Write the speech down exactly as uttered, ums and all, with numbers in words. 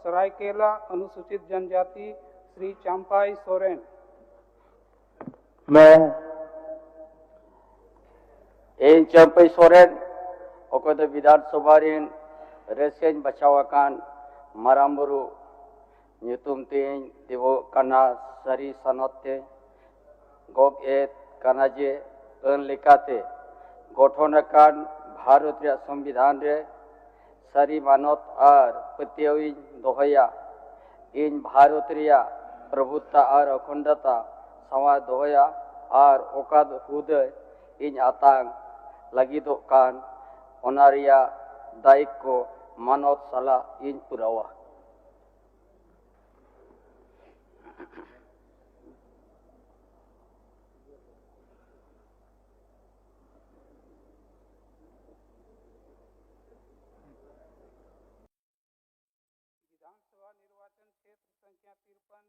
ᱥᱚᱨᱟᱭᱠᱮᱞᱟ ᱚᱱᱩᱥᱩᱪᱤᱛ ᱡᱚᱱᱡᱟᱛᱤ ᱥᱨᱤ ᱪᱟᱢᱯᱟᱭ ᱥᱚᱨᱮᱱ᱾ ᱢᱮ᱾ ᱤᱧ ᱪᱟᱢᱯᱟᱭ ᱥᱚᱨᱮᱱ, ᱚᱠᱚᱭ ᱫᱚ ᱵᱤᱫᱷᱟᱱ ᱥᱚᱵᱷᱟ ᱨᱮᱱ ᱨᱟᱹᱥᱤᱭᱟᱹᱧ ᱵᱟᱪᱷᱟᱣ ᱟᱠᱟᱱ ᱢᱟᱨᱟᱝ ᱵᱩᱨᱩ ᱧᱩᱛᱩᱢ ᱛᱮᱧ ᱫᱮᱵᱚᱜ ᱠᱟᱱᱟ᱾ ᱥᱟᱹᱨᱤ ᱥᱟᱱᱚᱛ ᱛᱮ ᱜᱚᱜ ᱮᱫ ᱠᱟᱱᱟ ᱡᱮ ᱟᱹᱱ ᱞᱮᱠᱟᱛᱮ ᱜᱚᱴᱷᱚᱱ ᱟᱠᱟᱱ ᱵᱷᱟᱨᱚᱛ ᱨᱮᱭᱟᱜ ᱥᱚᱝᱵᱤᱫᱷᱟᱱ ᱨᱮ ᱥᱟᱹᱨᱤ ᱢᱟᱱᱚᱛ ᱟᱨ ᱯᱟᱹᱛᱭᱟᱹᱣ ᱤᱧ ᱫᱚᱦᱚᱭᱟ᱾ ᱤᱧ ᱵᱷᱟᱨᱚᱛ ᱨᱮᱭᱟᱜ ᱯᱨᱚᱵᱷᱩᱛᱟ ᱟᱨ ᱚᱠᱷᱚᱱᱰᱚᱛᱟ ᱥᱟᱶᱟᱨ ᱫᱚᱦᱚᱭᱟ ᱟᱨ ᱚᱠᱟ ᱦᱩᱫᱟᱹ ᱤᱧ ᱟᱛᱟᱝ ᱞᱟᱹᱜᱤᱫᱚᱜ ᱠᱟᱱ, ᱚᱱᱟ ᱨᱮᱭᱟᱜ ᱫᱟᱭᱤᱛᱛᱚ ᱢᱟᱱᱚᱛ ᱥᱟᱞᱟᱜ ᱤᱧ ᱯᱩᱨᱟᱹᱣᱟ᱾ विधानसभा निर्वाचन क्षेत्र संख्या तिरपन,